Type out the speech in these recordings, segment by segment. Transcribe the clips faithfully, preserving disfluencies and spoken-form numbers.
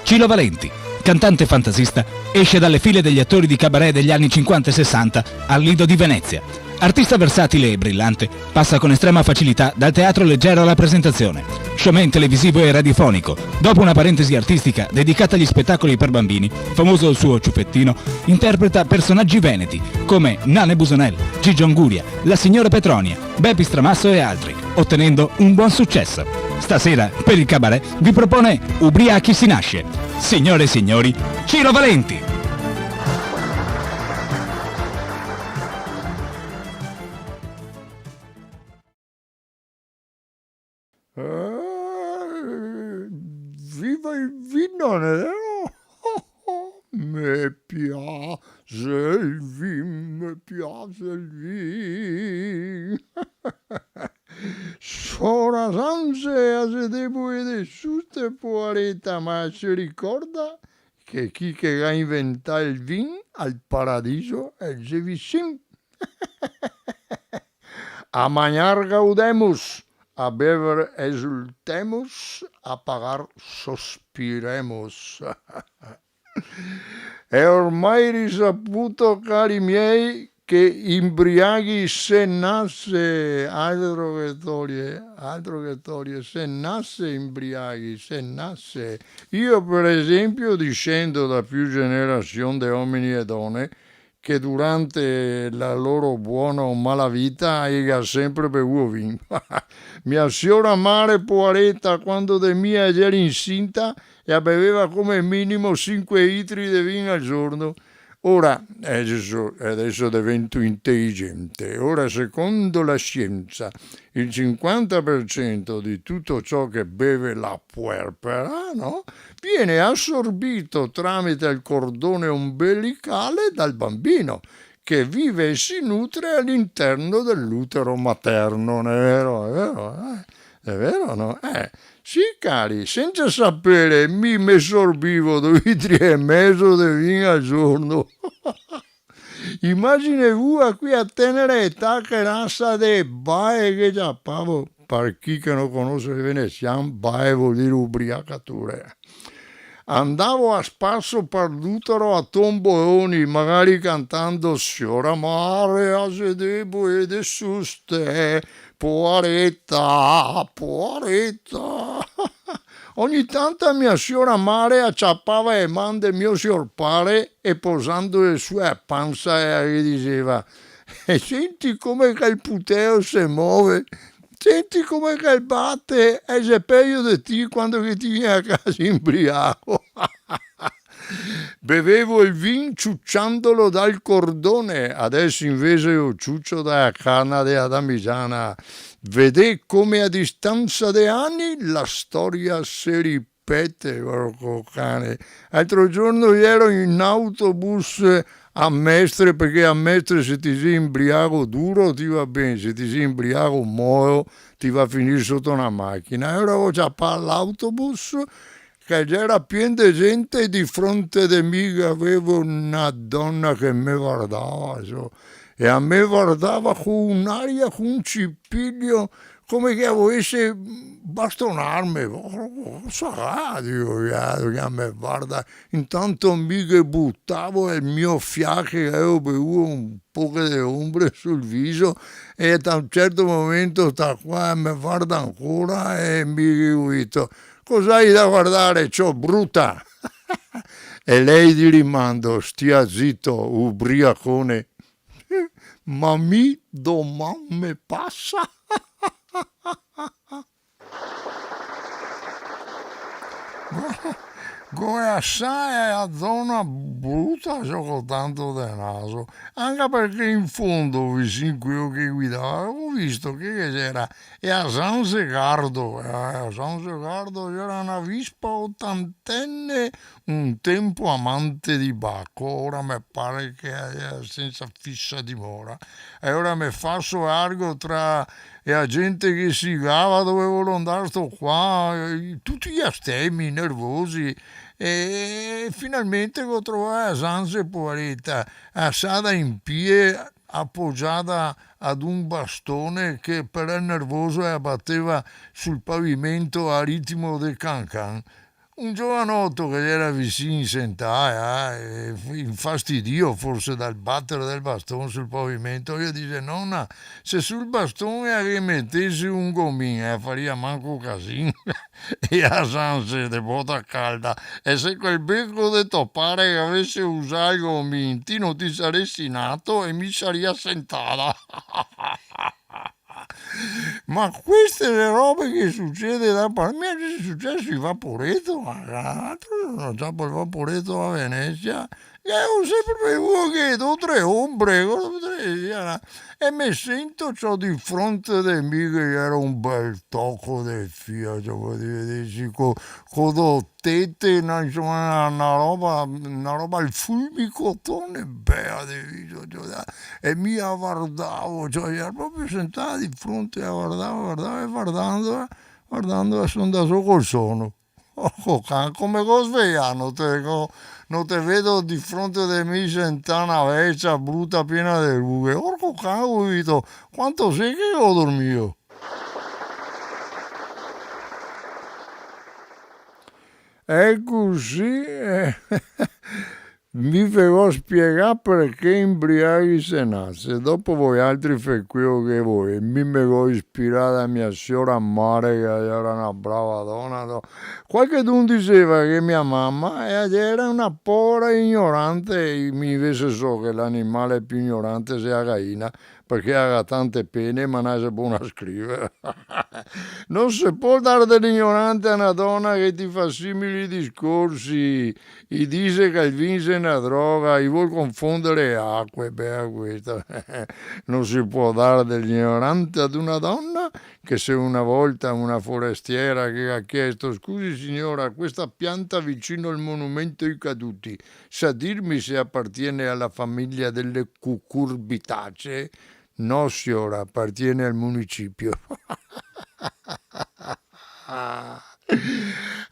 Ciro Valenti, cantante fantasista, esce dalle file degli attori di cabaret degli anni cinquanta e sessanta al Lido di Venezia. Artista versatile e brillante, passa con estrema facilità dal teatro leggero alla presentazione, showman televisivo e radiofonico. Dopo una parentesi artistica dedicata agli spettacoli per bambini, famoso il suo ciuffettino, interpreta personaggi veneti come Nane Busanel, Gigio Anguria, la signora Petronia, Bepi Stramasso e altri, ottenendo un buon successo. Stasera, per il cabaret, vi propone Ubriachi si nasce. Signore e signori, Ciro Valenti! Eh, viva el vin, no xe vero? Me piaxe el vin, me piaxe el vin. Sora Sanse, a xe debole de suste, poareta, ma se ricorda che chi che ga inventà el vin al paradiso el xe vicin. A magnar gaudemus, a bever esultemus, a pagar sospiremus. Xe ormai risaputo, cari miei, che imbriaghi se nase, altro che tolie, altro che tolie, se nase imbriaghi, se nase. Io, per esempio, discendo da più generazion de omini e done, che durante la loro buona o mala vita i ga sempre bevuo vin. Mia siora mare, poareta, quando de mi a gera incinta, e a beveva come minimo sinque litri de vin al giorno. Ora, eh, adeso, adeso devento inteligente. Ora, secondo la scienza, il cinquanta per cento di tutto ciò che beve la puerpera, no? Viene assorbito tramite il cordone ombelicale dal bambino, che vive e si nutre all'interno dell'utero materno, non è vero? È vero, eh? È vero o no? Eh, sì, cari, senza sapere, mi me sorbivo due litri e mezo de vin al giorno. Imaginevu a quea tenera età che rasa de bae che ciapavo. Par chi che no conose el venesian, bae vol dire ubriacature. Andavo a spaso par l'utero a tomboloni, magari cantando: "Siora mare, a xe debole de suste, poareta, poareta." Ogni tanto mia siora mare a ciapava e man de mio sior pare e posandole su a pansa e a ghe diseva: "E senti come che el puteo se move, senti come che el bate, e xe pejo de ti quando che ti vien a casa imbriago." Bevevo el vin ciuciandolo dal cordone, adeso invese lo ciucio da cana de la damigiana. Vedé come a distansa de ani la storia se ripete, porco cane. L'altro giorno iero in autobus a Mestre, parché a Mestre se ti si imbriago duro ti va ben, se ti si imbriago moło ti va a finir soto na machina. E alora go ciapà l'autobus che gera pien de gente, e de fronte de mi gavevo na dona che me vardava, so, e a me vardava co un'aria, co un cipiglio, come che a volese bastonarme. Cosa ga, digo, che a me varda? Intanto mi ghe butavo el mio fià, che gavevo bevuo un poche de ombre sul viso, e a un certo momento sta qua me varda ancora e mi ghe go dito: "Cosa hai da guardare, ciò, bruta?" E lei di rimando: "Stia zito, ubriacone." "Ma mi doman me pasa." Go lasà a dona bruta, so, co tanto de naso, anca parché in fondo, vicin queo che guidava, go visto che, che gera, e a San Segardo, eh, a San Segardo gera na vispa otantenne, un tempo amante di Baco, ora me pare che ea sensa fissa dimora. E ora me faso largo tra e a gente che sigava, dove vol andar sto qua, eh, tuti astemi, nervosi, e finalmente go trovà a Sanse, poareta, asada in pie, apogiada ad un bastone che par el nervoso ea bateva sul pavimento a ritmo de can-can. Un giovanoto che gera vicin sentà, eh, infastidio forse dal bater del baston sul pavimento, ghe dise: "Nona, se sul baston ghe metesi un gomin, eh, faria manco casin." E a sanse de bota calda, e se quel beco de to pare che gavese usà el gomin, ti no ti saresi nato e mi saria sentada. Ma queste le robe che sucede da par-, mi xe suceso in Vaporeto, ma l'altro giorno, ciapo el Vaporeto a Venesia, che go sempre bevuo che do tre ombre, co-, e me sento, ciò, di fronte de mi che gera un bel toco de fia, ciò, po ti vedesi co-, co do tete, na, insoma, na, na roba, na roba al fulmicotone, bea de viso, ciò, da-, e mi a vardavo, ciò, gera proprio sentada di fronte, a vardavo, vardavo, e vardando, vardando, son ndà zo col sono. Orco can, come go svejà, no te, no, no te vedo di fronte de mi sentà na vecia bruta piena de rughe. Orco can, go dito, quanto xe che go dormìo? E cusì, eh, mi ve go spiegà parché inbriaghi se nase. Dopo voialtri fè queo che voè. Mi me go ispirà da mia siora mare, che gera na brava dona, do-, qualchedun diseva che mia mama, eh, gera na povera ignorante, e mi invese so che l'animale pì ignorante xe a gaina, parché a ga tante pene, ma no xe bona a scriver. No se pol dar de l'ignorante a na dona che ti fa simili discorsi, i dise che el vin xe na droga, i vol confondere aque, bea questa. No se pol dar de l'ignorante ad una dona che se una volta una forestiera che ga chiesto: "Scusi signora, questa pianta vicino al monumento ai caduti, sa dirmi se appartiene alla famiglia delle cucurbitacee?" "No, siora, appartiene al municipio."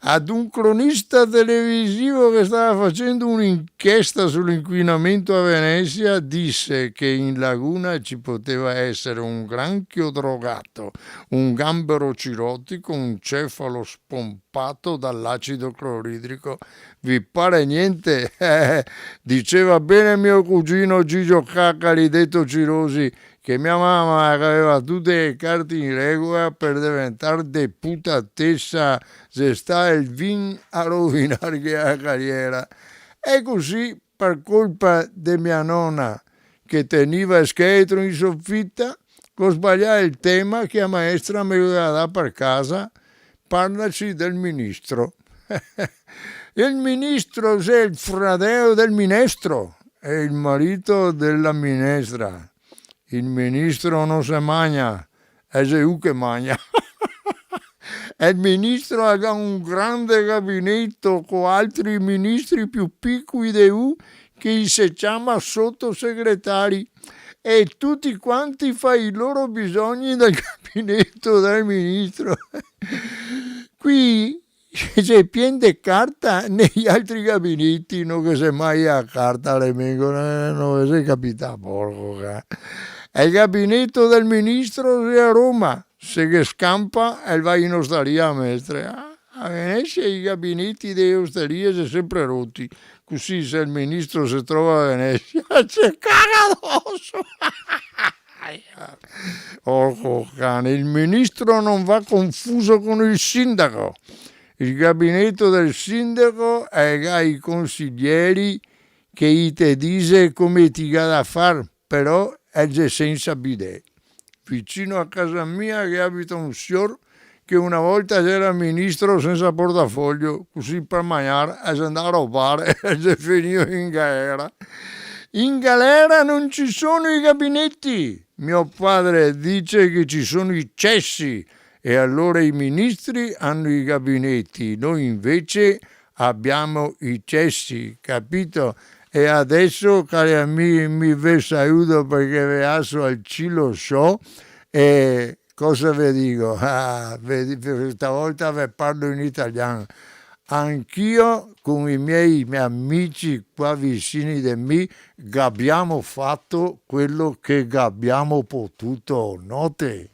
Ad un cronista televisivo che stava facendo un'inchiesta sull'inquinamento a Venezia, disse che in laguna ci poteva essere un granchio drogato, un gambero cirrotico, un cefalo spompato dall'acido cloridrico. Vi pare niente? Eh, diceva bene mio cugino Gigio Cacali, detto Cirosi, che mia mama, che gaveva tute le carte in regola par deventar deputatesa, xe stà el vin a rovinarghe la cariera. E cusì, par colpa de mia nona, che teniva el scheletro in sofita, go sbalià el tema che la maestra me gaveva dà par casa, parlaci del ministro. El ministro xe el fradeo del minestro, xe el marito dela minestra. El ministro no se magna, el xe lu che magna. El ministro el ga un grande gabineto co altri ministri più picoli de lu, che i se ciama sotosegretari, e tuti quanti fa i loro bisogni nel gabineto del ministro. Qui xe pien de carta, nei altri gabineti no ghe xe mai la carta, le vengono, no ghe xe capità, porco ca-. E el gabineto del ministro xe a Roma, se ghe scampa, el va in ostaria a Mestre. Ah, a Venesia i gabineti dee ostarie xe sempre roti, cusì se el ministro se trova a Venesia, se caga doso. Orco cane, el ministro no va confuso con el sindaco. El gabineto del sindaco el ga i consilieri che i te dise come ti ga da far, però el xe sensa bidè. Vicino a casa mia che abita un sior che una volta gera ministro sensa portafoglio, cusì par magnar el xe ndà a robar e el xe finìo in galera. In galera non ci sono i gabineti! Mio padre dice che ci sono i cessi, e allora i ministri hanno i gabineti, noi invece abbiamo i cessi, capito? E adeso, cari amighi, mi ve saludo parché ve laso al cilo so, e cosa ve digo? Ah, ve di-, ve-, stavolta ve parlo in italian. Anch'io con i miei, miei amici qua vicini de mi gabbiamo fato quelo che gabbiamo potuto. Note.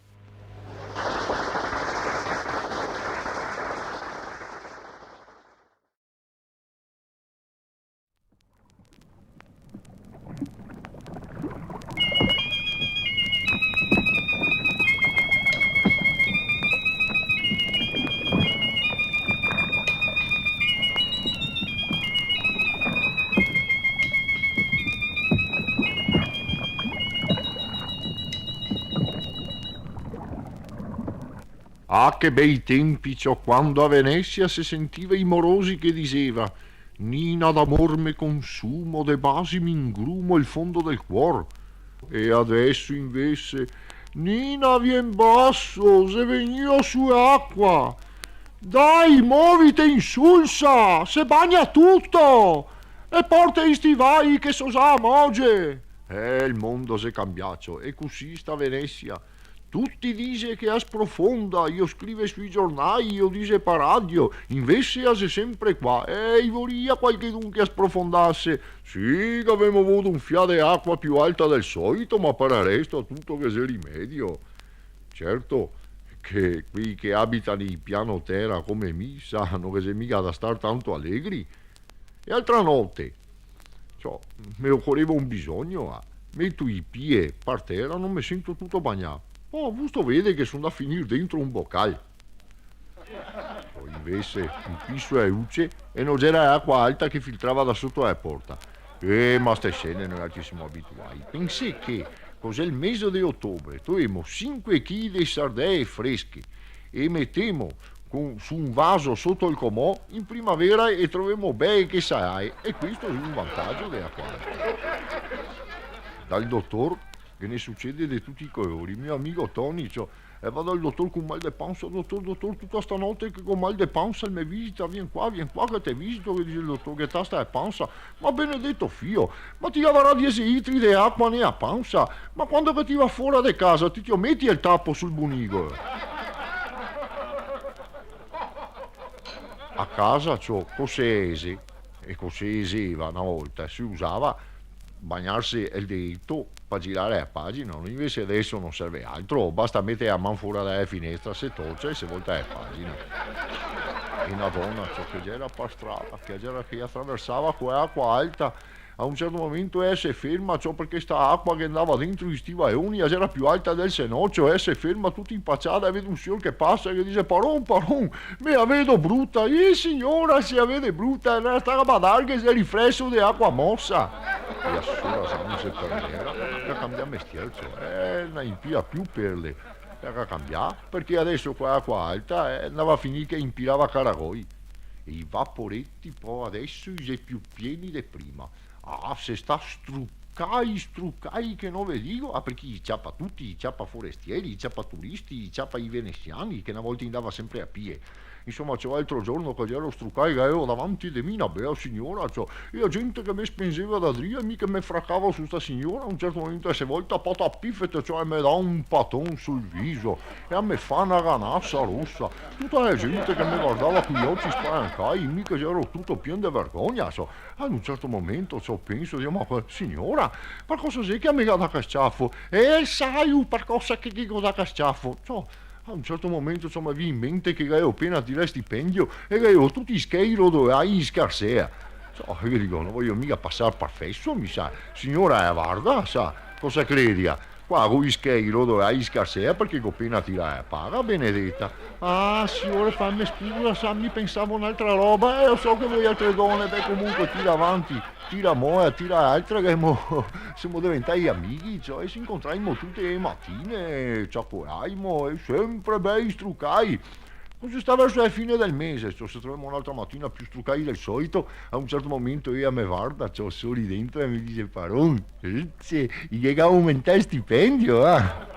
Ah, che bei tempi, ciò, quando a Venesia se sentiva i morosi che diseva: "Nina d'amor me consumo, de basi m'ingrumo el fondo del cuor." E adeso invese: "Nina, vien baso, xe vegnua su l'acua. Dai, movite, insulsa, se bagna tuto! E porta i stivai che so za a moge!" Eh, el mondo xe cambià, ciò, e cusì sta Venesia. Tuti dixe che a sprofonda, i o scrive sui giornai, i o dixe pa radio, invese a xe sempre qua, e i voria qualchedun che a sprofondase. Sì, che gavemo vuo un fià de acua più alta del soito, ma par el resto a tuto ghe xe rimedio. Certo che quei che abita nei piano tera come mi, sa, no ghe xe miga da star tanto alegri. E altra note, ciò, me ocoreva un bisogno, ah. Meto i pie par tera, no me sento tuto bagnà. Oh, vusto vede che so ndà a finir dentro un bocal. Ciò, invese, inpiso e luce e no gera l'acua alta che filtrava da soto a porta. Eh, ma ste scene noialtri semo abituai. Pensè che, co xe el mese de otobre, toemo sinque chii de sardee fresche e metemo con, su un vaso soto el comò, in primavera e trovemo bee che salae, e questo xe un vantagio de l'acua alta. Dal dotor ghe ne sucede de tuti i colori. Mio amigo Toni, ciò, el va dal dotor con mal de pansa: "Dotor, dotor, tuta sta note che go mal de pansa, el me visita, vien qua, vien qua che te visito", ghe dixe el dotor, "ghe tasta la pansa." "Ma benedeto fio, ma ti gavarà diese litri de acua nea pansa, ma quando che ti va fora de casa ti, ti o meti el tapo sul bunigo?" A casa, ciò, co se ese, e co se eseva na volta, se usava bagnarse el deto pa girare la pagina, no? Invese adeso no serve altro, basta meter la man fora da la finestra, se tocia e se volta la pagina. E na dona, ciò, che gera par strada, che gera che traversava co l'acua alta, a un certo momento ea se ferma, ciò, parché sta acua che ndava dentro i stivaoni, ea gera più alta del senocio, ea se ferma tuta impaciada, e vede un sior che pasa e ghe dixe: "Paron, paron, me la vedo bruta?" "Eh, siora, se la vede bruta, la sta a badar che xe el rifleso de l'acua mosa." E la siora, sa, no se perdera, che ga cambià mestier, ciò, eh, no inpila più perle, la ga cambià, parché adeso co l'acua alta, eh, ndava a finir che inpilava caragoi. E i vaporeti, po, adeso i xe più pieni de prima. Ah, se sta strucai, strucai che no ve digo, ah, parché i ciapa tuti, i ciapa forestieri, i ciapa turisti, i ciapa i venesiani, che na volta i ndava sempre a pie. Insoma, ciò, l'altro giorno che gero strucai, gavevo davanti de mi na bea siora, ciò, e la gente che me spenzeva da drio, e mi che me fracavo su sta siora, a un certo momento se volta, patapifete, ciò, e me dà un paton sul viso, e a me fa na ganasa rosa. Tuta la gente che me vardava coi oci spalancai, mi che gero tuto pien de vergogna, ciò. Ad un certo momento, ciò, penso, digo: "Ma que-, siora, par cosa xe che a me ga dà cal sciafo?" "Eh, salo par cosa che, che go dà cal sciafo?" Ciò, a un certo momento, ciò, me vien in mente che gavevo pena tirà el stipendio e gavevo tuti i schei rodolai in scarsea. Ciò, e ghe digo: "No vojo miga pasar par feso, mi, sa. Siora, eh, varda, sa, cosa credia? Qua go i schei rodolai in scarsea parché go pena tirà la paga, benedeta." "Ah, siora, fame scusa, sa, mi pensavo n'altra roba." "Eh, lo so che voialtre done, beh, comunque tira avanti, tira mo, eh, tira altra, che mo semo deventai amighi, ciò, e se incontraimo tute le matine, ciacoraimo, e sempre bei strucai." Cusì sta verso la fine del mese, ciò, se trovemo n'altra matina più strucai del soito, a un certo momento ea me varda, ciò, soridendo, e me dixe: "Paron, eh, i ghe ga aumentà el stipendio, ah?"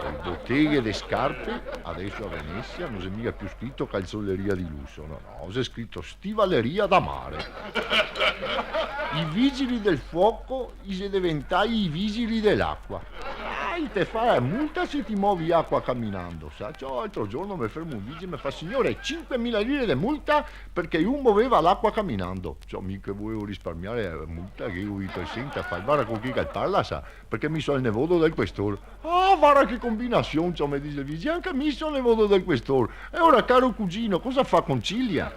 Le boteghe de scarpe, adeso a Venesia, no xe miga più scrito calzoleria di lusso, no, no, xe scrito stivaleria da mare. I vigili del fuoco i xe deventai i vigili de l'acua. Ah, i te fa la multa se ti movi acua caminando, sa? Ciò, l'altro giorno me ferma un vigile e me fa: "Signore, cinquemila lire de multa parché lu moveva l'acua caminando." Ciò, mi che voevo risparmiare la multa, che lu i presenta, fa: "Varda co chi che el parla, sa, parché mi so el nevodo del questor." "Ah, varda che combinasion", ciò, me dixe el vigile, "anca mi so el nevodo del questor. E ora, caro cugino, cosa fa, concilia?"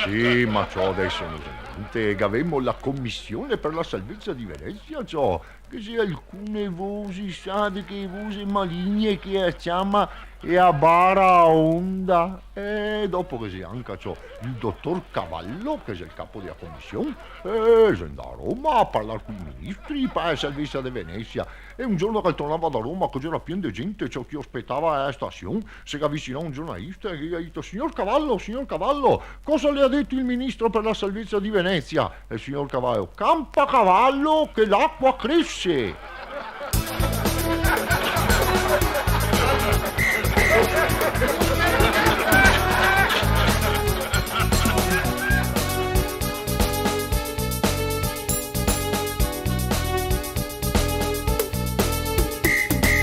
Sì, ma ciò, adeso no xe gnente, che gavemo la Commissione per la salvezza di Venezia, ciò, che xe alcune vosi, sa, de che vosi maligne che la ciama E a Baraonda? E dopo ghe xe anca, ciò, el dotor Cavallo, che xe el capo dea comision, e xe ndà a Roma a parlar coi ministri par la salvezza de Venezia. E un giorno che el tornava da Roma, che ghe gera pien de gente, ciò, che lo spetava a la stasion, se ga avisinà un giornalista e ghe ga dito: "Signor Cavallo, signor Cavallo, cosa le ha detto il ministro per la salvezza di Venezia?" E el signor Cavallo: "Campa cavallo che l'acqua cresce!"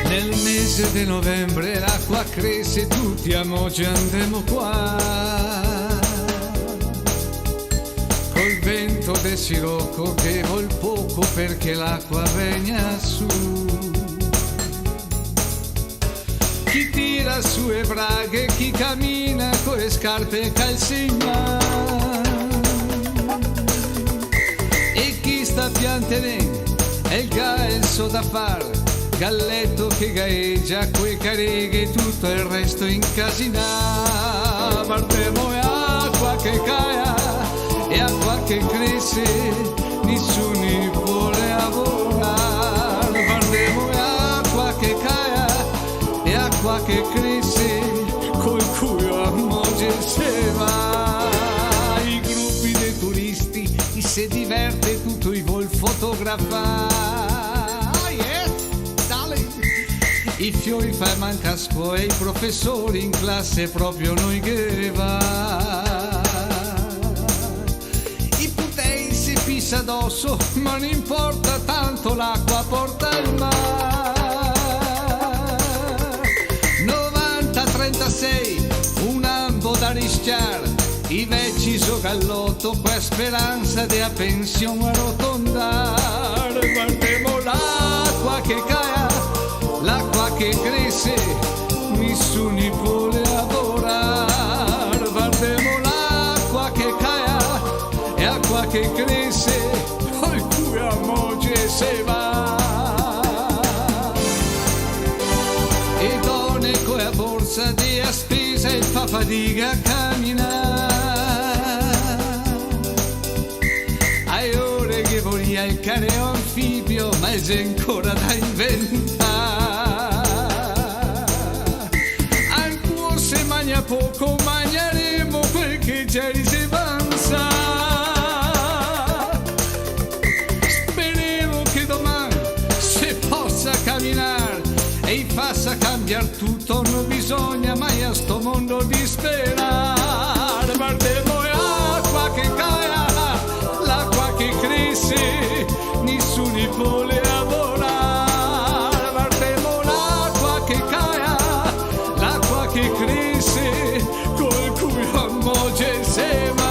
Nel mese de novembre l'acqua crese, tuti a Moge andemo qua. Col vento de siroco che vol poco perché l'acqua vegna su. Chi tira su e braghe, chi camina co e scarpe e calzina. E chi sta piantelen, el ga el so da far, ga el leto che gaegia, co e careghe, tuto el resto incasinà. Vardemo l'acqua che caea, e acqua che crese, nisuni pol lavorar. Vardemo l'acqua che caea, e acqua che crese, col culo a Moge se va. I grupi de turisti, i se diverte, tuto i vol fotografar. Ah, yes, darling. I fioi fa manca scuola, i profesori in clase proprio no i ghe va. I putei se pisa doso, ma no inporta, tanto l'acqua porta el mar. Novanta trentasei, un ambo da risciar, i veci zoga al loto, co a speransa de a pension arotondar. Vardemo l'acqua che caea, l'acqua che crese, nisuni pol lavorar. Vardemo l'acqua che caea, e acqua che crese, col culo a Moge se va. E done co a borsa de a spesa e fa fadiga a caminar. A e ore che voria el careo anfibio, ma el xe ancora da inventar. Ancora se magna poco, magnaremo quel che già i xe vansa. Speremo che doman se posa caminar e i fasa cambiar tuto, no bisogna mai a sto mondo disperar. Vardemo l'acqua che caea, l'acqua che crese, nisuni pol lavorar. Vardemo l'acqua che caea, l'acqua che crese, col culo a Moge se va.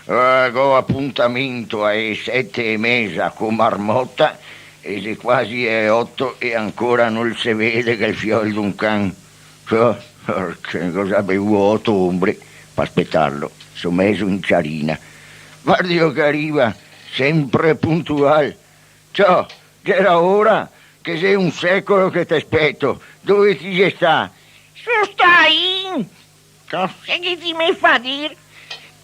Ora go apuntamento ae sete e meza co Marmota e xe quasi e oto e ancora no se vede che el fiol d'un can. Ciò, porca, cosa, bevuo oto ombre par spetarlo, so mezo in ciarina. Vardilo che riva, senpre puntual. Ciò, gera ora, che xe un secolo che te speto, dove ti xe stà? So stà in... Cosa che ti me fa dir?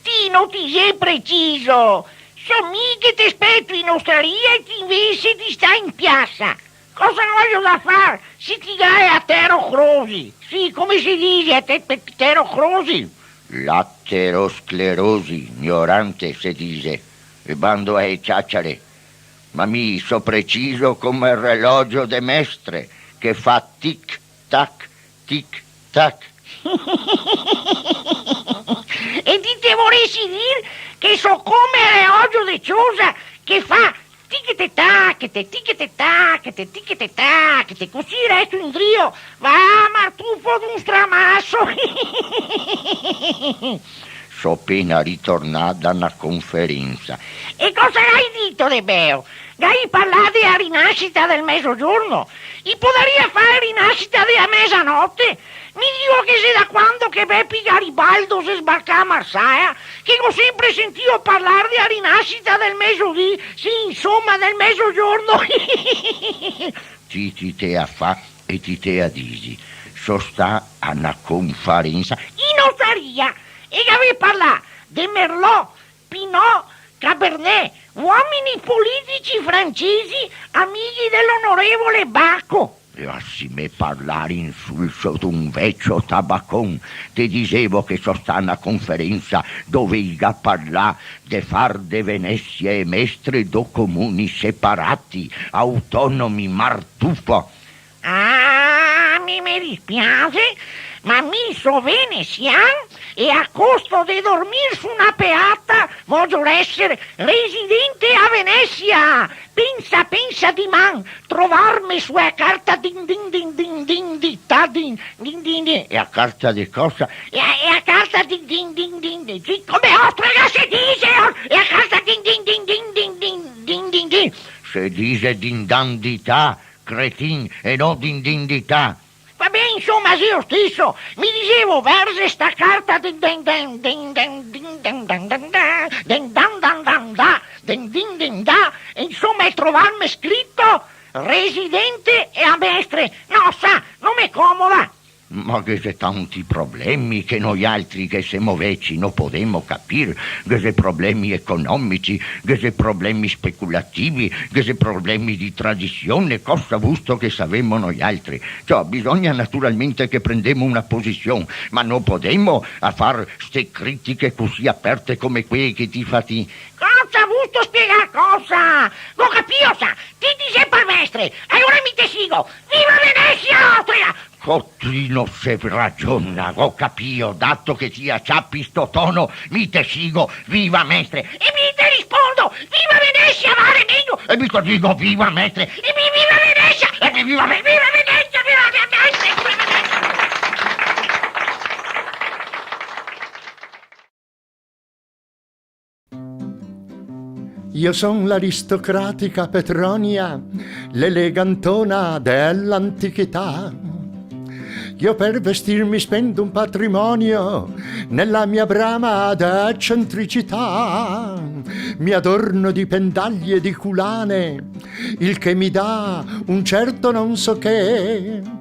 Ti no ti xe preciso! So mi che te speto in ostaria e ti invese ti sta in piasa! Cosa gavio da far, se ti gae aterosclerosi? Sì, come se dixe, ate-, pe-, aterosclerosi? L'aterosclerosi, ignorante, se dixe, e bando ae ciaciare. Ma mi so preciso come el relogio de Mestre, che fa tic, tac, tic, tac. E ti te voresi dir che so come el relogio de ciosa che fa tichete tachete, tichete tachete, tichete tachete, cusì resto indrio, va, martufo d'un stramaso. So pena ritornà da na conferensa. E cosa gai dito de beo? Gai parlà de a rinasita del mezogiorno? I podaria far rinasita de a mezanote? Mi digo che xe da quando che Bepi Garibaldo xe sbarcà a Marsaea che go sempre sentìo parlar de a rinasita del mezodì, sì, insoma, del mezogiorno. Ti, ti te a fa e ti te a disi. So stà a na conferensa. I no saria! E gavè parlà de Merlot, Pinot, Cabernet, uomini politici francesi, amici de l'onorevole Baco. Lasime parlar, insulso d'un vecio tabacon. Te disevo che so stà a na conferensa dove i ga parlà de far de Venesia e Mestre do comuni separati, autonomi, martufo. Ah, mi, me dispiase, ma mi so venesian e a costo de dormir su na peata vogio eser residente a Venesia. Pensa, pensa diman, trovarme su a carta din din din din din di ta din din din din. E a carta de cosa? E a, e a carta din din din din din. Sì, come ostrega se dise, oh? E a carta din din din din din din din din din. Se dise din dan di ta, cretin, e no din din di ta. Va ben, insoma, xe lo steso. Mi disevo, verze sta carta din din din din din din din din din din din dan dan dan da, din din din da, e insoma, e trovarme scrito residente e a Mestre. No, sa, no me comoda. Ma ghe xe tanti problemi che noialtri che semo veci no podemo capir, ghe xe problemi economici, ghe xe problemi speculativi, ghe xe problemi di tradision, cosa vusto che savemo noialtri? Ciò, bisogna naturalmente che prendemo una posision, ma no podemo a far ste critiche cusì aperte come quee che ti fa ti. Cosa vusto spiegar cosa? Go capìo, sa, ti ti xe par Mestre, e alora mi te sigo. Viva Venesia, Austria! Co ti no se ragiona, go capìo, dato che ti a ciapi sto tono, mi te sigo, viva Mestre, e mi te rispondo, viva Venesia, mare mio! E mi te digo, viva Mestre, e mi viva Venesia, e mi viva, viva Venesia, viva Venesia, viva Venesia! Io son l'aristocratica Petronia, l'elegantona dell'antichità. Io per vestirmi spendo un patrimonio nella mia brama d'eccentricità. Mi adorno di pendagli e di culane, il che mi dà un certo non so che.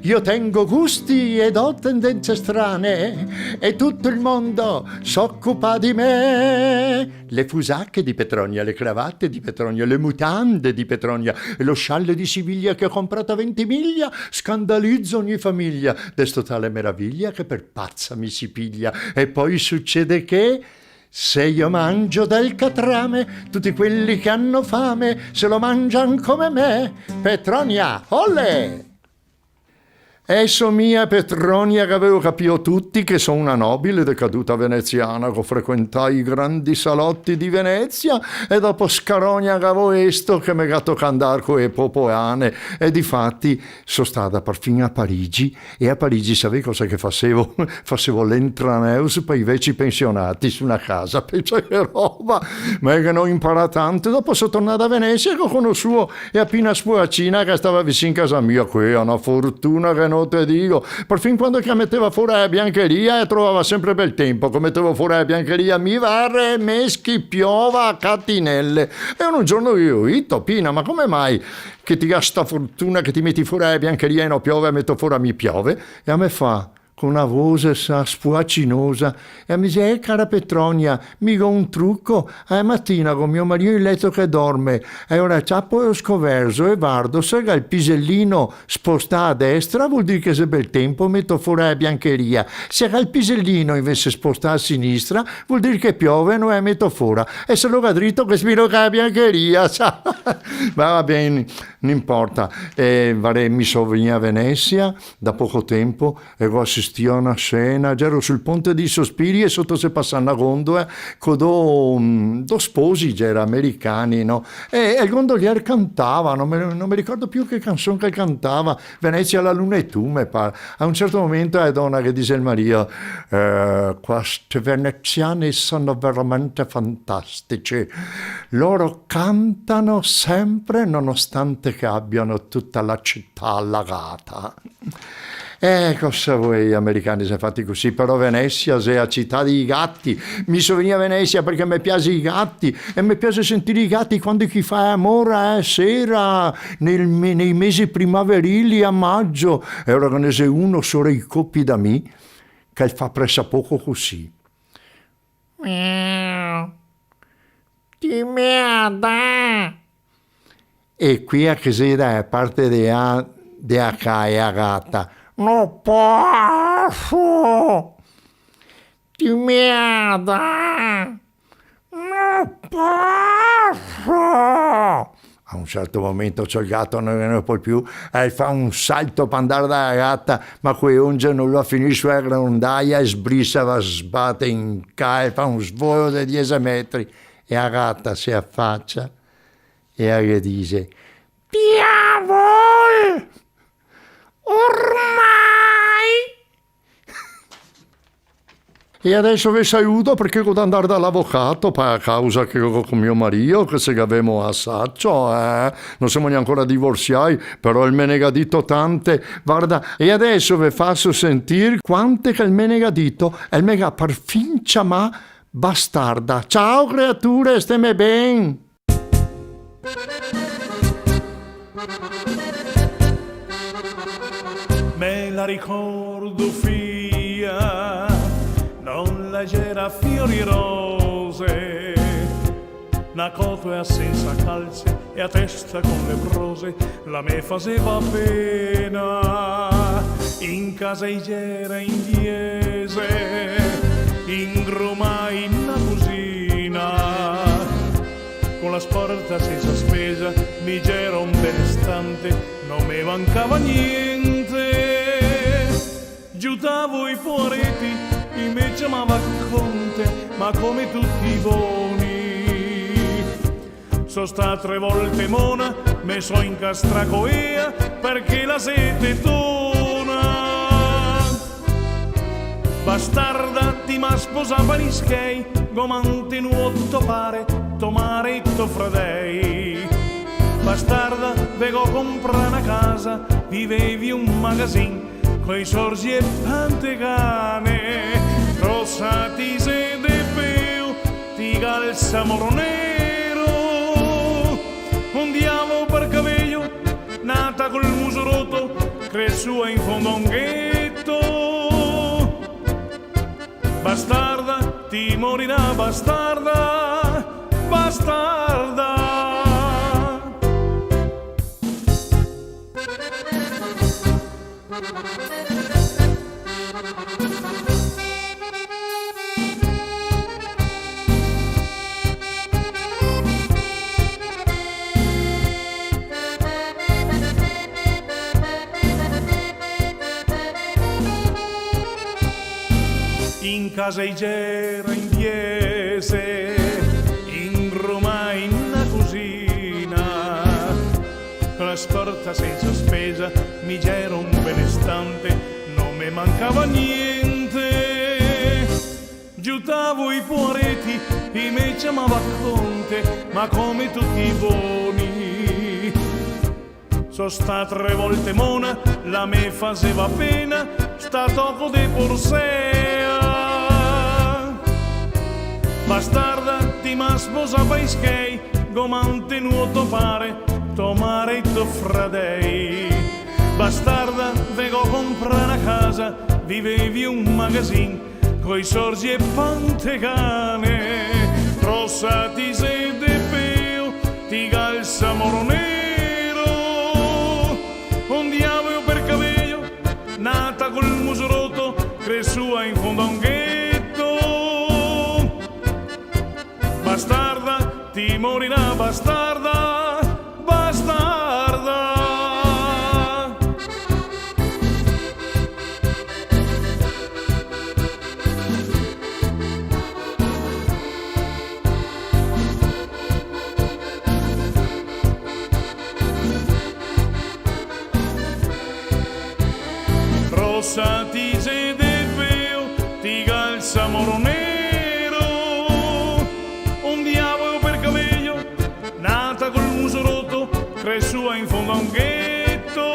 Io tengo gusti ed ho tendenze strane e tutto il mondo s'occupa di me. Le fusache di Petronia, le cravatte di Petronia, le mutande di Petronia e lo scialle di Siviglia che ho comprato a Ventimiglia scandalizza ogni famiglia. D'esto tale meraviglia che per pazza mi si piglia. E poi succede che se io mangio del catrame, tutti quelli che hanno fame se lo mangian come me. Petronia, olè! E so mia Petronia che gavevo capìo tuti che so una nobile decaduta veneziana, che ho frequentà i grandi saloti di Venezia, e dopo scarogna che gavevo esto che me ga tocà andar co e popoane, e difati so stada parfin a Parigi, e a Parigi savè cosa che fasevo? Fasevo l'entraneus pa i veci pensionati su na casa, pensa che roba! Ma che no imparà tanto, dopo so tornà da Venezia che go conosuo e a Pina Spuacina che stava visin casa mia, quea na fortuna che no te digo. Parfin quando che a meteva fora a biancheria e trovava sempre bel tempo, che meteva fora a biancheria, mi vare, meschi, piova a catinelle. E un giorno io, ito, Pina, ma come mai che ti ga sta fortuna che ti meti fora a biancheria e no piove, e meto fora mi piove? E a me fa, co na voxe sa spuacinosa, e a me dixe: "Eh, cara Petronia, mi go un truco, a matina co mio marìo in leto che dorme, e ora ciapo e o scoverzo e vardo, se ga el pisellino spostà a destra, vol dir che xe bel tempo, meto fora a biancheria, se ga el pisellino invese spostà a sinistra, vol dir che piove, no e meto fora, e se lo ga drito che spiro che a biancheria, sa." Ma va ben, no importa. E varè, mi so vegnù a Venesia da poco tempo, e go asistù Sti, na sena, gero sul ponte dei Sospiri e soto xe pasà na gondola co do, mm, do sposi, gera americani, no? E, e el gondolier cantava, no me, no me ricordo più che canson che el cantava, Venezia, la luna e tu, me par. A un certo momento la dona che dixe al marìo, eh, questi veneziani sono veramente fantastici, loro cantano sempre nonostante che abbiano tutta la città allagata. Eh, cosa vuoi, i americani xe fati cusì, però Venezia xe la cità dei gati. Mi so vegnù a Venezia parché me piaxe i gati e me piaxe sentir i gati quando che i fa amor a sera, nel me-, nei mesi primaverili a majo, e ora ghe ne xe uno sora i copi da mi, che el fa presapoco cusì. Miau. Ti me a dà? E quea che xe da parte de a, de a ca e a gata. No poso! Ti me a dà? No poso! A un certo momento el gato no ghe ne pol più, el fa un salto par andar da la gata, ma co le onge no lo finise la grondaia e sbrisa, va sbate in ca, el fa un svolo de diese metri, e la gata se afacia e la ghe dixe: "Diavol! Ormai!" E adeso ve saludo parché go da andar dal avocato par la causa che go co mio marìo, che se gavemo a sacio, eh? No semo gnancora divorsiai, però el me ne ga dito tante. Varda, e adeso ve faso sentir quante che el me ne ga dito, el me ga parfin ciamà bastarda. Ciao creature, steme ben! Me la ricordo fia, no la gera fiori e rose, na cotola sensa calze e a testa con le brose, la me faseva pena. In casa i gera in diese, ingromai in na cusina, co la sporta sensa spesa, mi gera un benestante, no me mancava gnente. Giutavo i poareti, i me ciamava conte, ma come tuti i boni. So stà tre volte mona, me so incastrà co ea, parché la xe tetona. Bastarda, ti m'à sposà par i schei, go mantenuo to pare, to mare e to fradei. Bastarda, ve go comprà na casa, vivevi un magazin, coi sorzi e pantegane, rosa ti xe de peo, ti ga el samoro nero, un diavolo par caveio, nata col muso roto, cresua in fondo a un gheto. Bastarda, ti morirà, bastarda, bastarda. In casa i gera in diese, ingromai in na cusina, la sporta sensa spesa, mi gera un benestante, no me mancava gnente. Giutavo i poareti, i me ciamava conte, ma come tuti i boni. So stà tre volte mona, la me faseva pena, sta toco de porsea. Bastarda, ti m'à sposà pa i schei, go mantenuo to pare, to mare e to fradei. Bastarda, ve go comprà na casa, vivevi un magazin, coi sorzi e pantegane, rosa ti xe de peo, ti ga el samoro nero, un diavolo par caveio, nata col muso roto, cresua in fondo a un gheto. Bastarda, ti morirà, bastarda, bastarda. Sa ti xe de feo, ti ga el samoro nero, un diavolo per camejo, nata col muso roto, cresua in fondo a un gheto.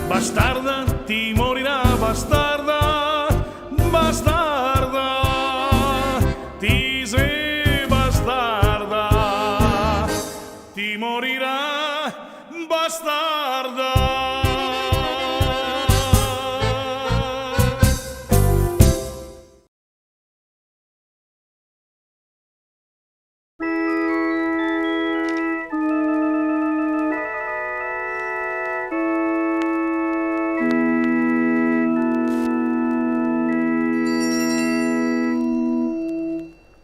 Bastarda, ti morirà, bastarda, bastarda, ti xe bastarda. Ti morirà, bastarda.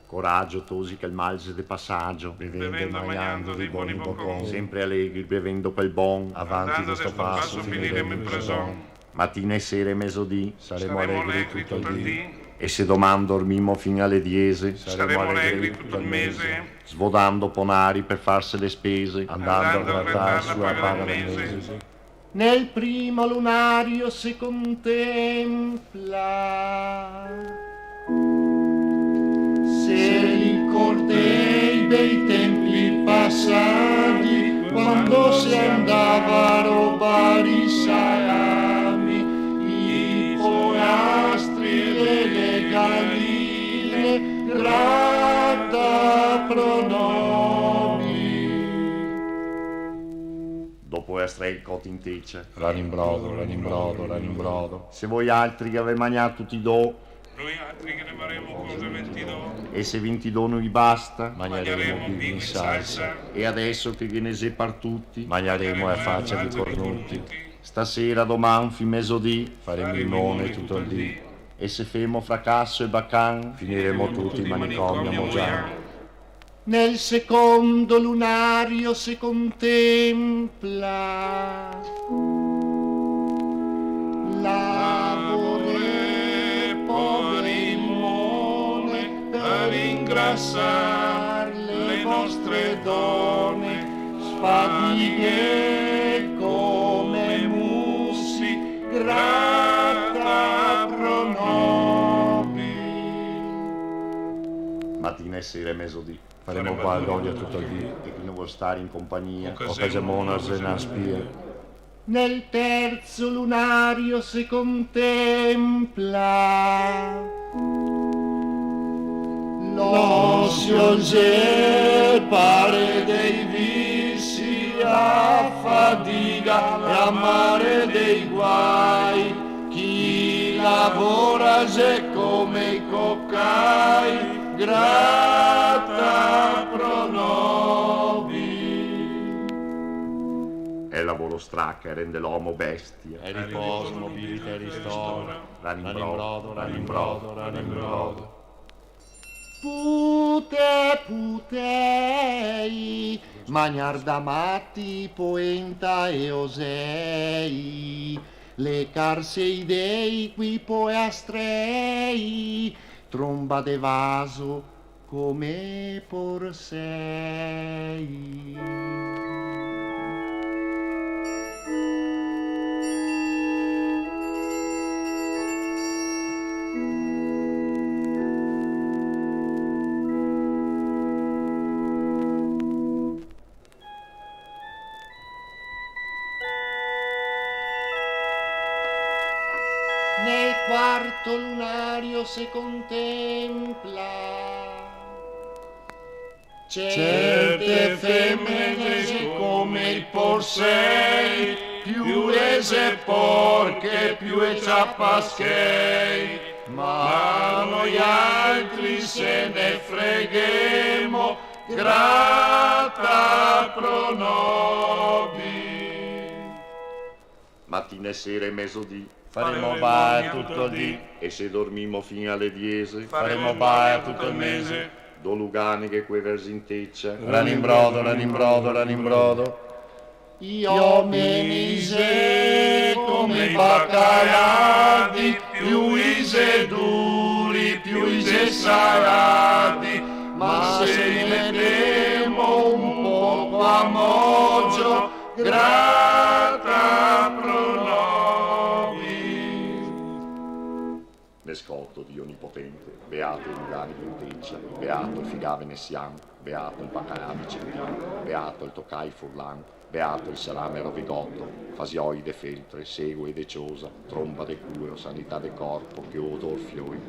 Coragio, tosi, che el mal xe de pasagio. Bevendo e magnando dei boni bocon. Sempre alegri, bevendo pel bon. Avanti de sto paso, finiremo in preson. Matina e sera e mesodì. Saremo alegri tuto el dì. E se doman dormimo fin ale diese. Saremo alegri tuto el mese. Svodando ponari per farse le spese. Andando a gratar su la paga del mese. Nel primo lunario se contempla. Se ricordei bei tempi pasadi, quando se andava a robar i salami, i poastri e le galine, grata pro nobis. Dopo eser strai coti in tecia. Ranimbrodo, ranimbrodo, ranimbrodo. Se voialtri che gavè magnà tuti do. Noialtri che ne varemo cosa vintidò. E se vintidò no i basta. Magnaremo bivi in salsa. E adeso che ghe ne xe par tuti. Magnaremo a facia di cornuti. Stasera, doman, fin mesodì. Faremo i mone tuto el dì. E se femo fracaso e bacan. Finiremo tuti in manicomi a Mogian. Nel secondo lunario se contempla. Lavore, poveri mone, per ingrasar le nostre done, sfadighe come musi, grata pro nobis. Matina e sera e mesodì. Faremo baldoria tuto el dì. E chi no vol star in compagnia. O che xe mona, xe na spia. Nel terzo lunario se contempla. L'osio xe pare dei visi, la fadiga la mare dei guai. Chi lavora xe come i cocai, grata pro nobis. El lavoro straca e rende l'omo bestia. E riposo, mobilita e ristora. Ranimbrodo, ranimbrodo, ranimbrodo. Pute, putei, magnar da mati, poenta e osei, lecarse i dei, qui poastrei, tromba de vaso come porsei. Nel quarto lunario se contempla certe femene come i porsei, più e xe porche, più e ciapa schei, ma noialtri se ne freghemo, grata pro nobis. Matina e sera e mesodì. Faremo bae tuto el dì. E se dormimo fin ale diese. Faremo bae tuto el mese. Do luganeghe co e verze in tecia. Ranimbrodo, ranimbrodo, ranimbrodo. I omeni xe come i bacaladi, più i xe duri, più i xe saladi, ma se i metemo un poco a mogio, grata pro Scoto, Dio onipotente, beato i lugani de Uteccia, beato el figà venesian, beato el bacarà vicentin, beato el tocai furlan, beato el salame rovigoto, fasioi de Feltre, segoe de Ciosa, tronba de cueo, sanità de corpo, che odor fioi.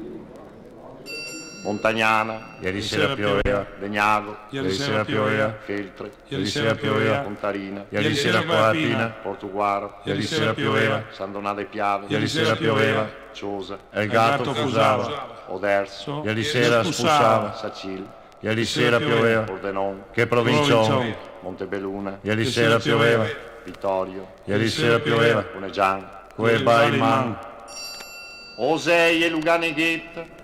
Montagnana, ieri sera pioveva. Legnago, ieri sera pioveva. Feltre, ieri sera pioveva. Contarina, ieri sera coatina. Portuguaro, ieri sera pioveva. San Donà de Piave, ieri sera pioveva. Ciosa, el gato fusava. Oderzo, ieri sera spusava. Sacil, ieri sera pioveva. Pordenon, che provincion. Montebeluna, ieri sera pioveva. Vitorio, ieri sera pioveva. Conegian, coe bai in man. Osei e luganegheta,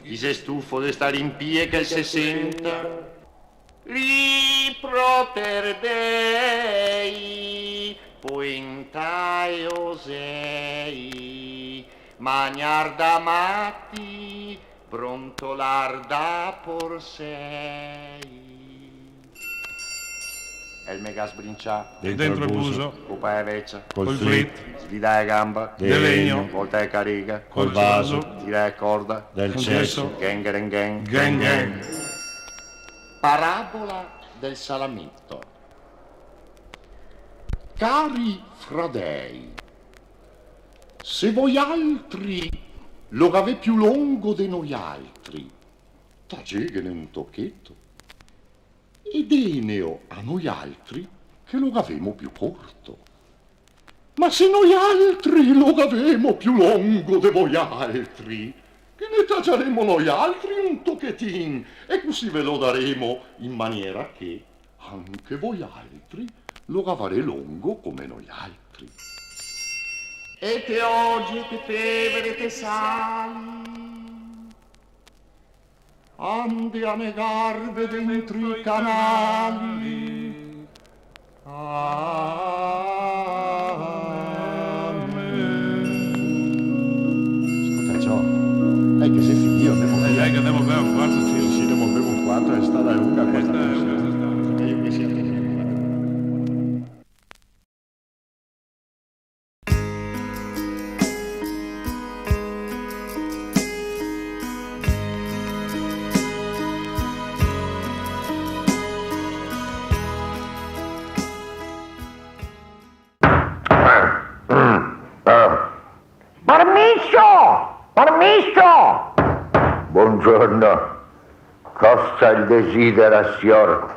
chi xe stufo de star in pie che el se senta. Li proter dei, poenta e osei, magnar da mati, brontolar da porsei. El me ga sbrincià. Dentro el buso. Copa e vecia. Col flit. Svidà e gamba. De legno. Volta e carega. Col vaso. Tira e corda. Del ceso. Ghen, ghen, ghen. Ghen, ghen. Parabola del salameto. Cari fradei, se voialtri lo gavè più longo de noialtri, tageghene un tocheto, e deneo a noialtri che lo gavemo più corto. Ma se noialtri lo gavemo più longo de voialtri, ghe ne tagiaremo noialtri un tochetin, e cusì ve lo daremo in maniera che anche voialtri lo gavarè longo come noialtri. E te ogie, te pevere, te sali, ande a negarve dentro i canali. Amen. Scolta, ciò, dai che xe finìo, andemo via. Dai, che andemo a bever un quarto, sì. Sì, andemo a bever un quarto, xe stata lunga questa puntata. Xe stata lunga, xe stata lunga. Mejo che sia finìo. Permeso! Permeso! Bongiorno. Cosa el desidera, sior?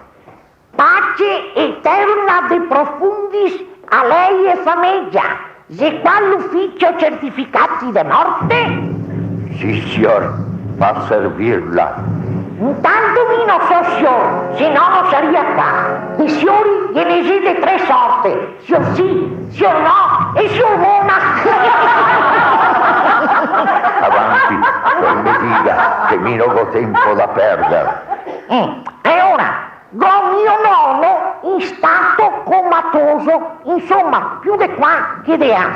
Pace eterna de profundis a lei e famegia. Xe qua l'uficio certificati de morte? Sì, sior, par servirla. Intanto mi no so sior, se no no saria qua. De siori ghe ne xe de tre sorte, sior sì, sior no e sior mona. Avanti, el me diga, che mi no go tempo da perder. Mm, e ora, go mio nono in stato comatoso, insoma, più de qua che de là.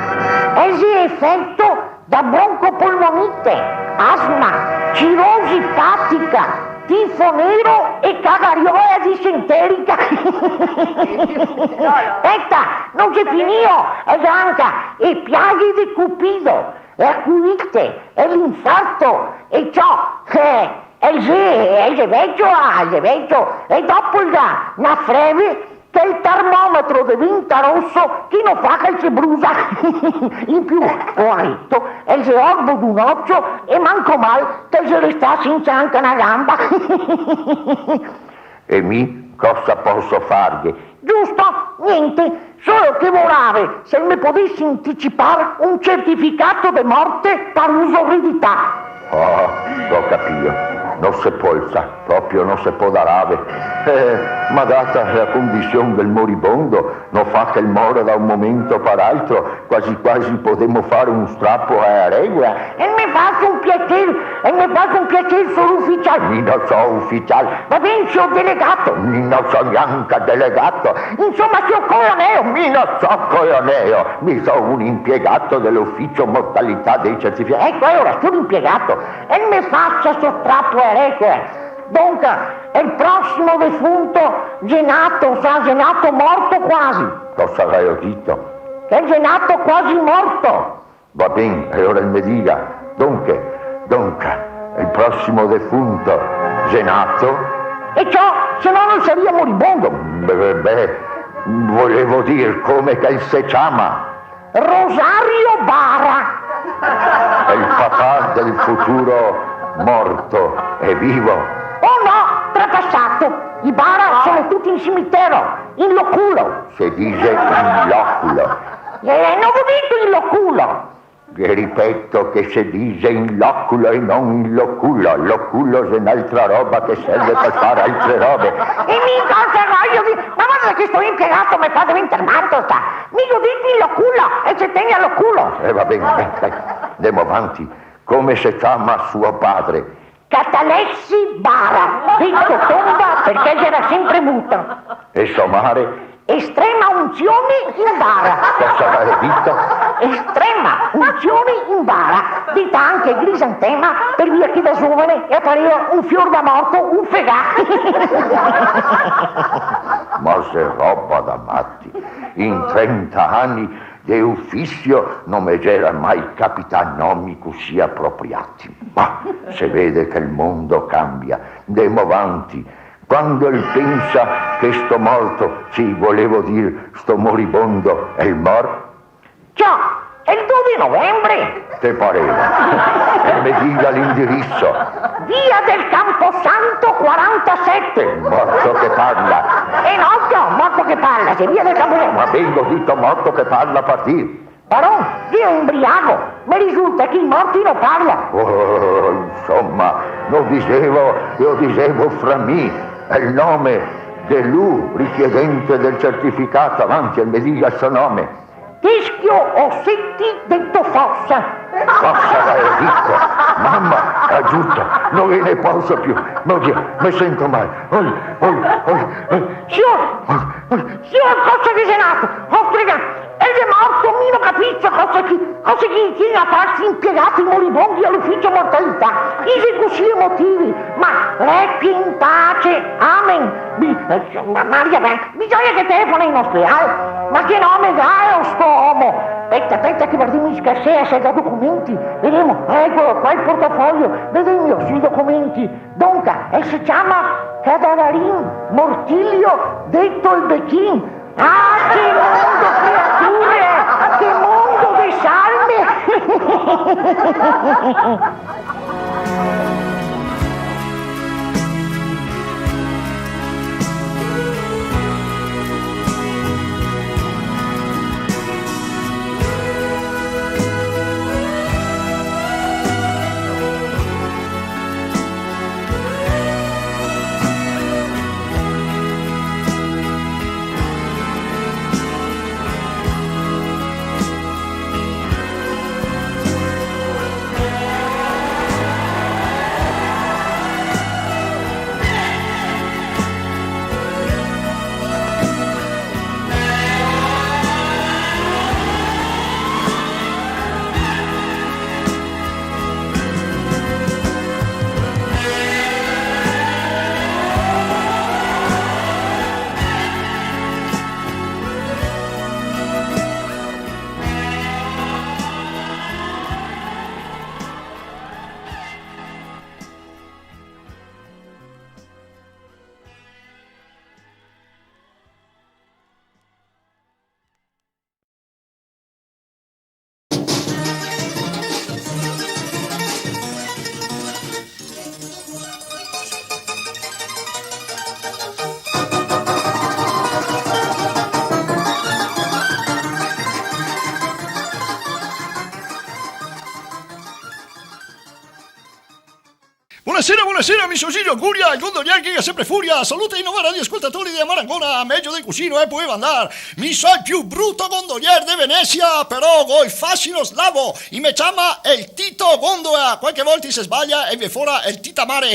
E xe efeto da broncopolmonite, asma, cirosi epatica, tifo nero e cagariola disenterica. Speta, no xe finìo, e anca e piaghe de Cupido, e a cuvite, e l'infarto, e ciò, eh, el xe, el xe vecio, ah, el xe vecio, e dopo el ga na freve che el termometro deventa roso, che no fa che el se brusa. In più, poareto, el xe orbo d'un ocio e manco mal che el xe restà sensa anca na gamba. E mi cosa poso farghe? Giusto, gnente, solo che vorave, se el me podese anticipar un certificato de morte par uso eredità. Ah, go capìo. No se pol, sa, proprio no se podarave. Eh, ma data la condision del moribondo, no fa che el more da un momento par altro, quasi quasi podemo far un strapo a la regola. E el me fasa un piaser, e el me fasa un piaser, sior uficial. Mi no so uficial. Va ben, sior delegato. Mi no so gnanca delegato. Insoma, sior coroneo. Mi no so coroneo. Mi so un impiegato de l'uficio mortalità dei certificati. Eco, e ora, sior impiegato, el me fasa sto strapo a la regola. Donca, el prosimo defunto xe nato, sa, xe nato morto quasi. Cosa gavevo dito? Che el xe nato quasi morto. Va ben, e ora el me diga, Donca, donca, el prosimo defunto xe nato? E ciò, se no no el saria moribondo. Beh, beh, beh, volevo dir come che el se ciama. Rosario Bara. E el papà del futuro morto xe vivo? Oh no, trapasato. I Bara sono tuti in cimitero, in loculo. Se dixe in loculo. Eh, no go dito in loculo. Ghe ripeto che se dixe in loculo e no in loculo. Loculo xe n'altra roba che serve par far altre robe. E mi cosa vojo dir? Ma varda che sto impiegato me fa diventar mato, sta. Mi go dito in loculo e se tegna loculo. Eh, va ben, dai, dai, ndemo vanti. Come se ciama suo padre? Catalessi Bara, dito Tomba parché el gera senpre muto. E so mare? Estrema unzione in bara. Cosa gavé dito? Estrema unzione in bara, dita anche grisantema, par via che da zovane el pareva un fior da morto ufegà. Ma xe roba da mati. In trenta ani de ufisio no me gera mai capità nomi cusì apropriati. Ma se vede che el mondo cambia. Ndemo vanti. Quando el pensa che sto morto, sì, volevo dir sto moribondo, el mor? Ciò, el do de novembre. Te pareva? E me diga l'indiriso. Via del Camposanto quarantasete. Morto che parla. E no, ciò, morto che parla, xe via del Camposanto. Ma ben, go dito morto che parla, par dir. Paron, mi so inbriago, me risulta che i morti no parla. Oh, insoma, no disevo, lo disevo fra mi, xe el nome de lu, richiedente del certificato, avanti, el me diga el so nome. Teschio Ossetti, dito Fossa. Fossa, gavé dito? Mama, aiuto, no ghe ne poso più. Mo Dio, me sento mal. Oi, oi, oi, oi. Sior, oi, oi. Sior, cosa che xe nato? Ostrega, el xe morto, mi no capiso cosa che, cosa che i tien a far sti impiegato moribondi a l'ufisio mortalità. I xe cusì emotivi, ma requie in pace, amen. Bi-, eh, ma-, Maria, beh, bisogna che telefona in ospedal. Ma che nome gało sto omo? Speta, speta che vardemo in scarsea se el ga documenti. Vedemo, ecolo qua el portafoglio, vedemo sui documenti. Donca, el se ciama Cadavarin Mortilio, dito el Bechin. Ah, che mondo, creature! Che mondo de salme! Bonasera, bonasera, mi so Gigio Anguria, el gondolier che ga senpre furia. Salute i nove radioascoltatori dea Marangona, mejo de cusì no se podeva andar. Mi so el più bruto gondolier de Venesia, però go el fasino slavo. I me ciama el Tito Gondola. Qualche volta i se sbalia e vien fora el Titamare.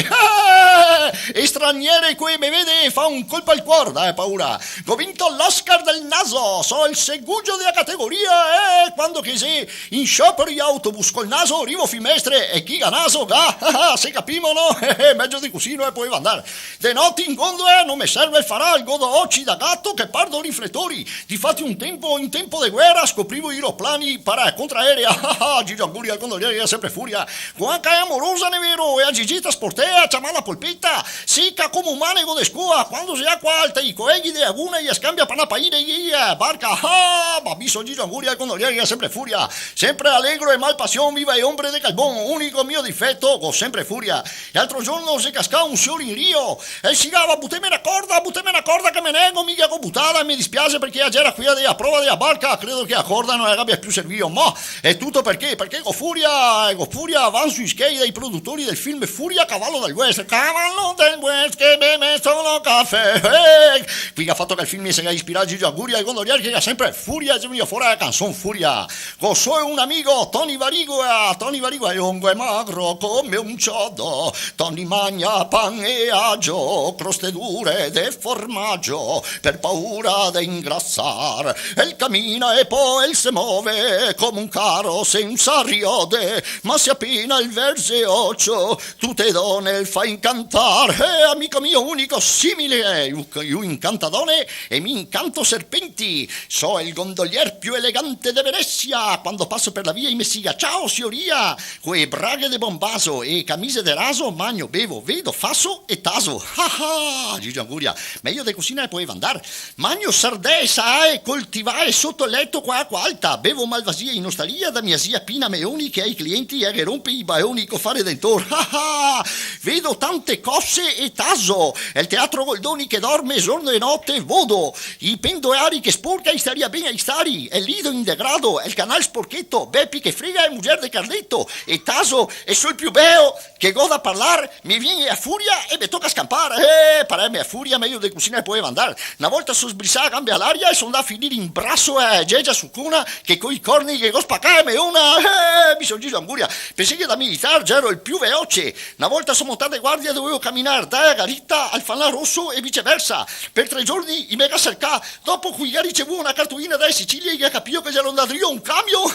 E straniere che me vede fa un colpo al cuor, dà paura. Go vinto l'Oscar del naso, so el segugio dea categoria, eh, quando che xe in sciopero i autobus col naso, rivo fin Mestre e chi ga naso ga, se capimo, No, eh, eh, mejo de cusì no se podeva andar. De note in gondole no me serve el faral, go do oci da gato che pardo rifletori. Difati un tempo, in tempo de guera, scoprivo i aeroplani para contraerea. Ah, ah, Gigio Anguria, el gondolier, el ga sempre furia. Co anca la morosa, n'è vero, e la Gigita sportea, ciamada Polpeta, seca come un manego de scoa, quando xe acua alta, i coleghi de laguna, i la scambia par na paina, i, i, eh, barca. Ah, ma mi so Gigio Anguria, el gondolier, el ga sempre furia. Sempre alegro e mal pasion, viva le ombre de carbon, unico mio difeto, go sempre furia. L'altro giorno xe cascà un sior in rio, e el sigava: "Buteme na corda, buteme na corda che me nego", mi ghe la go butada, e me dispiase parché la gera quea de la prova de la barca, credo che la corda no la gabia più servio, ma xe tuto parché, parché go furia, e go furia, van sui schei dei produtori del film Furia, cavallo del West, cavallo del West che beve solo cafè, eh! Quea ga fato che el film se ga ispirà a Gigio Anguria, el gondolier che ga sempre furia, xe vegnù fora la canson Furia. Go solo un amigo, Toni Varigola, Toni Varigola, longo e magro come un ciodo. Toni magna pan e agio, croste dure de formagio, per paura de ingrasar. El camina e po el se move come un caro sensa riode, ma se apena el verze ocio, tute done el fa incantar. Eh, amico mio unico, simile, eh, lu, lu incanta done e mi incanto serpenti. So el gondolier più elegante de Venesia, quando paso per la via i me siga: "Ciao, sioria!" Co e braghe de bombaso e e camise de raso, magno, bevo, vedo, faso e taso. Ah, ah, Gigio Anguria, mejo de cusì no se podeva andar. Magno sardee salae coltivae soto leto co acua alta, bevo malvasia in ostaria da mia zia Pina Meloni che ai clienti la ghe ronpe i baloni co fare dentor. Ah, ah, vedo tante cose e taso, e el teatro Goldoni che dorme giorno e note vodo. I pendolari che sporca, i staria ben ai stari, el Lido in degrado, el canal sporcheto, Bepi che frega, e muger de Carleto, e taso, e so el più beo, che go da parlar, me vien la furia e me toca scampar. Eh, pareme la furia, mejo de cusì no se podeva andar. Na volta so sbrisà a gambe a l'aria e so ndà a finir in braso a la Gegia Sucona, che coi corni ghe go spacà la meona. Eh, mi so Gigio Anguria, pensé che da militar gero el più veloce. Na volta so montà de guardia, dovevo caminar da la Garita al Fanal Roso e viceversa. Per tre giorni i me ga sercà. Dopo che i ga ricevuo na cartolina da Sicilia, i ga capìo che gero ndà drio un camion.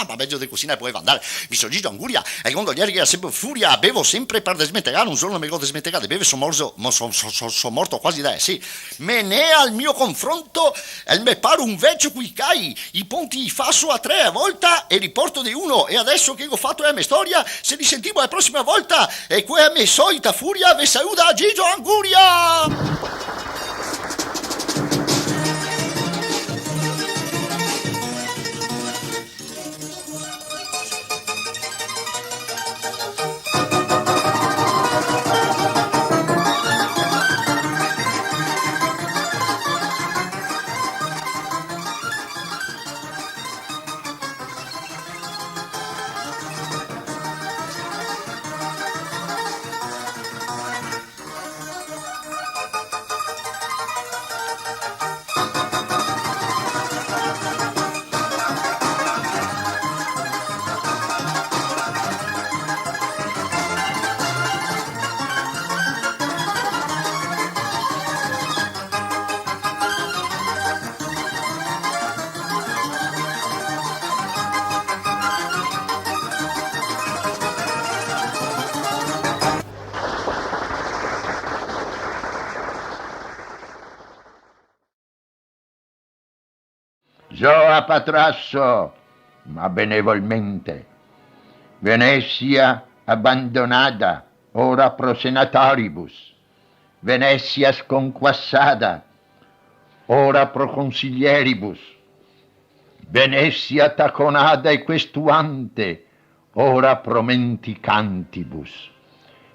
Ma mejo de cusì no se podeva andar. Mi so Gigio Anguria, el gondolier che ga sempre furia, bevo sempre par desmentegar, un giorno me go desmentegà de bever, so morto, mo so, so, so, so morto quasi da, sì. Me nea al mio confronto, el me par un vecio coi cai, i ponti i faso a tre a volta e riporto de uno. E adeso che go fato la me storia, se risentimo la prosima volta, e co la me solita furia ve saluda Gigio Anguria! Zo a patraso, ma benevolmente. Venesia abandonada, ora pro senatoribus. Venesia sconquasada, ora pro consiglieribus. Venesia taconada e questuante, ora pro menticantibus.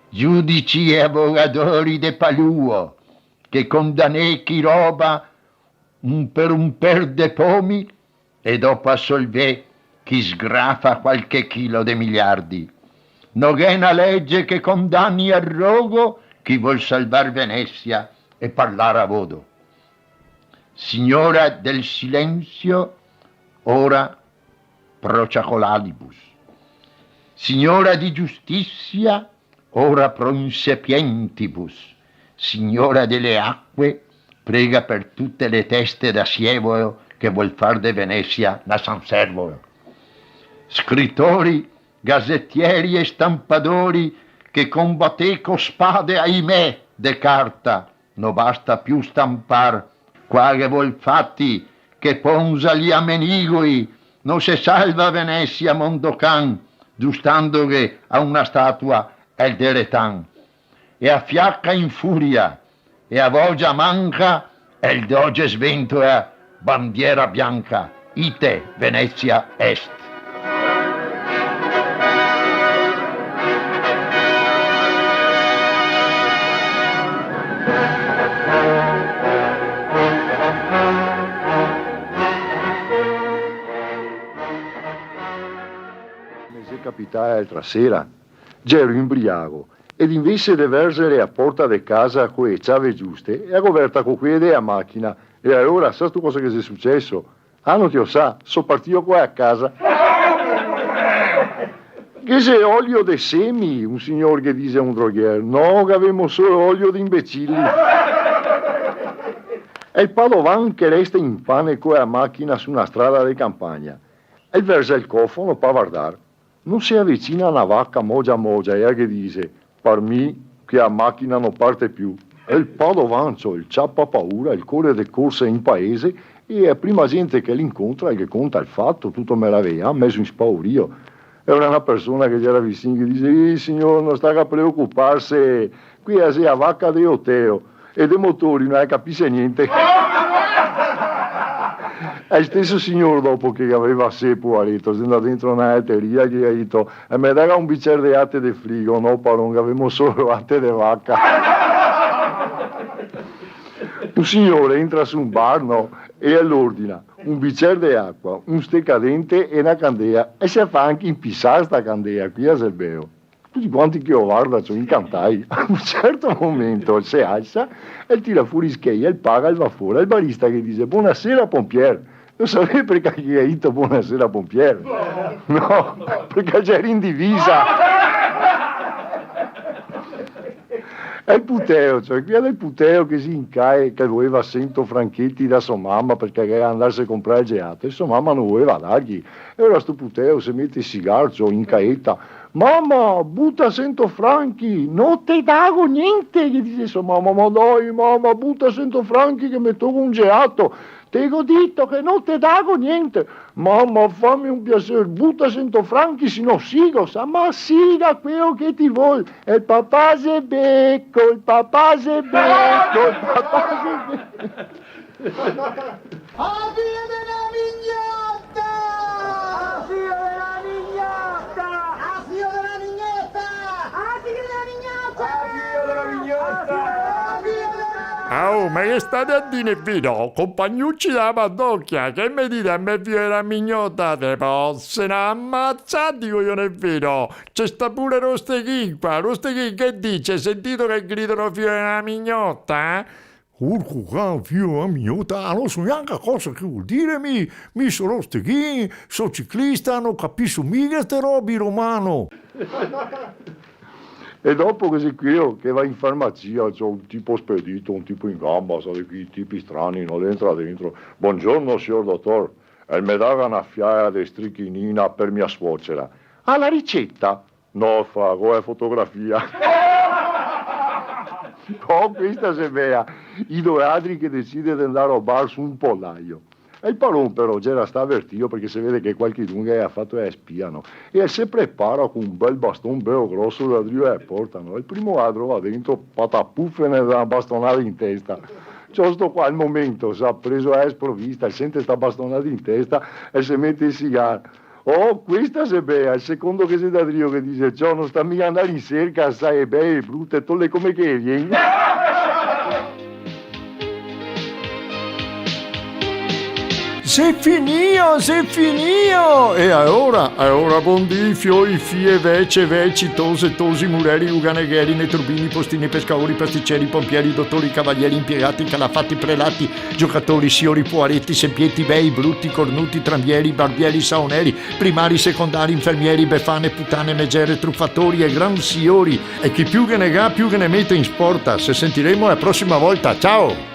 Giudici e avogadori de paluo, che condanè chi roba un per un per de pomi e dopo assolvè chi sgrafa qualche chilo de miliardi. No gh'è na lege che condani al rogo chi vol salvar Venesia e parlar a vodo. Signora del silenzio, ora pro ciacolalibus. Signora di giustizia, ora pro insipientibus. Signora dele acque, prega per tute le teste da sievolo che vol far de Venesia na San Servolo. Scritori, gazetieri e stampadori, che combaté co spade, ahimè, de carta, no basta più stampar. Qua ghe vol fati, che ponza li a menigoi, no se salva Venesia, mondo can, giustandoghe a una statua el de retan. E a fiaca in furia, e a vogia manca, el doge sventola, bandiera bianca, ite Venesia est. Me xe capità l'altra sera, gero inbriago, ed invese de verzere a porta de casa co e ciave giuste, e a go verta co quele de a machina. E alora, sastu cosa che xe suceso? Ah, no ti lo sa, so partìo co a casa. Ghe xe olio de semi? Un signor ghe dixe a un droghier. No, gavemo solo olio de imbecili. E el padovan che resta in pane co a machina su na strada de campagna. E el verza el cofano pa vardar. No se avecina na vaca mogia mogia, e a ghe dixe: "Par mi, che a machina no parte più." E el padovan, ciò, el ciapa paura, el core de corsa in paese, e a prima gente che l'incontra, el ghe conta el fato, tuto meraveglià, mezo ispaurio. E ora na persona che gera vicin ghe dixe: "Eh, signor, no sta a preocuparse, quea xe a vaca de Oteo." E de motori no la capise gnente. E el steso signor, dopo che gaveva sé, poareto, xe ndà dentro na lateria, ghe ga dito: "E me daga un bicer de late de frigo?" "No, paron, gavemo solo late de vaca." Un signor entra su un bar, no? E el ordina un bicer de acua, un stecadente e na candea. E se fa anca inpisar sta candea, quea xe el beo. Tuti quanti che lo varda, ciò, incantai. A un certo momento el se alsa, el tira fora i schei, el paga, el va fora. El barista ghe dixe: "Bonasera, pompier." Lo savè parché che el ga dito "Bonasera, pompier"? No, parché el gera in divisa. E el puteo, ciò, quea del puteo che xe in cae, che el voleva sento francheti da so mama parché el gaveva da andarse a comprar el gelato, e so mama no voleva darghe. E ora sto puteo se mete a sigar, ciò, in caeta. "Mama, buta sento franchi!" "No te dago gnente!" ghe dixe so mama. "Ma dai, mama, buta sento franchi che me togo un gelato!" "Te go dito che no te dago gnente!" "Mama, fame un piaser, buta sento franchi, se no sigo, sa." "Ma siga queo che ti vol, el papà xe beco, el papà xe beco, el papà xe beco." A fio de la mignota! A fio de la mignota! A fio de la mignota! A fio de la mignota! A fio de la mignota! A fio de la mignota! Ah, oh, ma che state a dire, vero? Compagnucci da Padocchia, che me dite a me, fio de la mignota? Te posso ammazzare, dico io, no è vero? C'è sta pure Rostechin qua. Rostechin, che dice? Sentito che gridano fio de la mignota, eh? Urco can, fio de la mignota, no so gnanca cosa che vol dire, mi, mi so Rostechin, so ciclista, no capiso miga ste robe, romano. E dopo che xe queo che va in farmacia, ciò, un tipo spedito, un tipo in gamba, sa, de quei tipi strani, no? Entra dentro. "Buongiorno, sior dotor. El me daga na fiala de strichinina per mia suocera." "Ha la ricetta?" "No, fa, go la fotografia." Oh, questa xe bea. I do ladri che decide de ndar a robar su un polaio. E el paron, però, gera stà avertìo, parché se vede che qualchedun ghe ga fato la spia, no? E el se prepara co un bel baston beo groso da drio la porta, no? El primo ladro va dentro, patapuf, e ghe dà na bastonada in testa. Ciò, sto qua, al momento, se ga preso a la sprovista, el sente sta bastonada in testa e se mete a sigar. Oh, questa xe bea, el secondo che xe da drio che dixe: "Ciò, no sta miga ndar in serca, sa, e bee e brute, tole come che vien." Xe finìo, xe finìo! E alora, alora, bondì, fioi, fie, vece, veci, tose, tosi, mureri, uganegheri, netrubini, postini, pescaori, pasticeri, pompieri, dotori, cavalieri, impiegati, calafati, prelati, giocatori, siori, poareti, sempieti, bei, bruti, cornuti, tranvieri, barbieri, saoneri, primari, secondari, infermieri, befane, putane, megere, trufatori e gran siori. E chi più ghe ne ga, più ghe ne mete in sporta. Se sentiremo la prosima volta. Ciao!